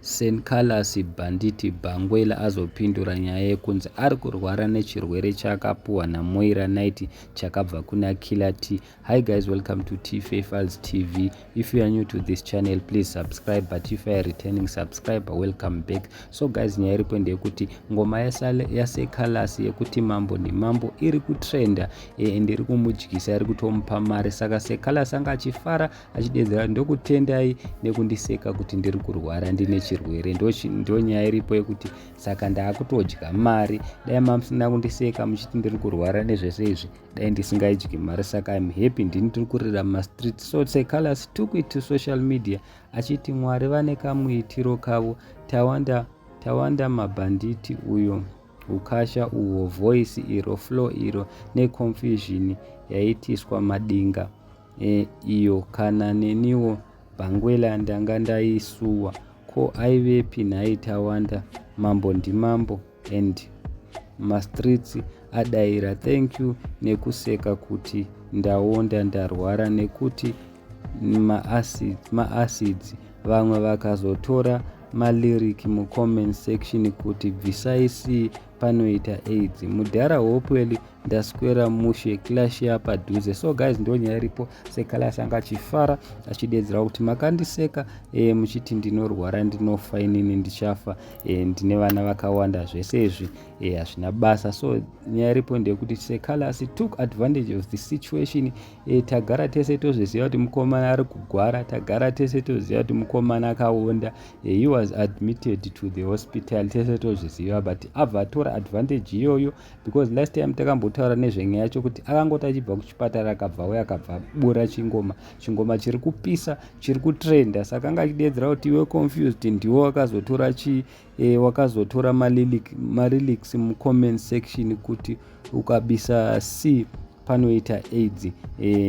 Seh Calaz Bhanditi Bhangwela azopindura nyaya yekunzi ari kurwara nechirwere chaakapuhwa naMoira Knight chakabva kuna Killer T. Hi guys, welcome to T Files TV. If you are new to this channel, please subscribe, but if you are a returning subscriber, welcome back. So guys, nyaya iripo ndeyekuti ngoma yaSeh Calaz yekuti Mambo Ndimambo iri kutrenda and iri kumudyisa, iri kutomupa mari. Saka Seh Calaz anga achifara achidedzera, "Ndokutendai nekundiseka kuti ndiri kurwara, ndine chirwere." Ndo nyaya iripo yekuti saka ndaakutodya mari. Dai mamusina kundiseka muchiti ndiri kurwara nezvese izvi, dai ndisingaidyi mari. Saka I'm happy, ndini tiri kurira mumastreet. So Seh Calaz took it to social media achiti, "Mwari vane kamuitiro kavo. Tawanda, tawanda mabhanditi uyo, ukasha uhwo, voice iro, flow iro neconfusion yaitiswa madinga iyo. Kana neniwo Bhangwela ndanga ndaisuwa. Ko aivepi nhai Tawanda? Mambo ndimambo and mastreets adayira. Thank you nekuseka kuti ndaonda, ndarwara nekuti maacids. Vamwe vakazotora malyric mucomment section kuti bvisai c panoita AIDS. Mudhara Hopewell, ndaswera mushe. Clash yapadhuze." So guys, ndo nyaya iripo. Seh Calaz anga achifara achidedzera kuti makandiseka muchiti ndinorwara, ndinofa, inini ndichafa, ndine vana vakawanda, zvese izvi hazvina basa. So nyaya iripo ndeyekuti Seh Calaz took advantage of the situation. Tagara tese tozviziva kuti mukomana ari kugwara, tagara tese toziva kuti mukomana akaonda. He was admitted to the hospital, tese tozviziva, but abva atora advantage iyoyo because last time takambotaura nezvenyaya yacho kuti akangoti achibva kuchipatara akabva uya, akabva abura chingoma, chingoma chiri kupisa, chiri kutrenda. Saka anga achidedzera kuti iwe Confused ndiwo wakazotora chi wakazotora malyrics mucomment section kuti ukabisa c panoita AIDS.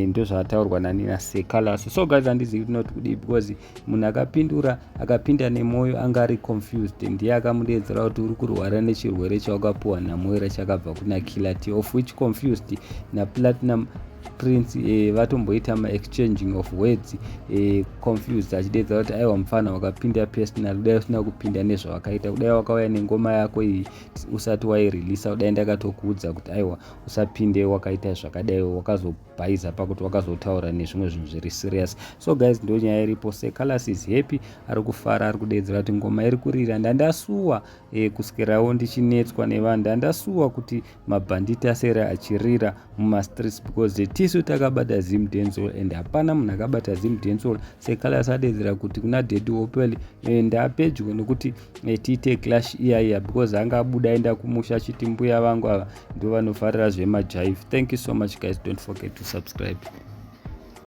Ndozvataurwa nani, naSeh Calaz. So guys, handizivi tinoti kudii because munhu akapindura akapinda nemwoyo anga ari Confused, ndiye akamudedzera kuti uri kurwara nechirwere chawakapiwa naMoira chakabva kuna Killer T, of which Confused naPlatinum Prince vatomboita maexchanging of words, Confused achidedza kuti aiwa, mufana wakapinda personal, kudai usina kupinda nezvawakaita, kudai wakauya nengoma yako iyi usati waireleasa, kudai ndakatokuudza kuti aiwa, usapinde wakaita zvakadai, wakazobhaiza pakuti wakazotaura nezvimwe zvinhu zviri serious. So guys, ndo nyaya iripo. Seh Calaz is happy, ari kufara, ari kudedzera kuti ngoma iri kurira. Ndandasuwa kuswerawo ndichinetswa nevanhu, ndandasuwa kuti mabhanditi asere achirira mumastreets because tisu takabata Zim dancehall and hapana munhu akabata Zim dancehall. Seh Calaz adedzera kuti kuna Daddy Hopewell, ndapedyo nekuti tiite clash iya iya because anga abuda aenda kumusha achiti mbuya vangu ava ndo vanofarira zvemajive. Thank you so much guys, don't forget to subscribe.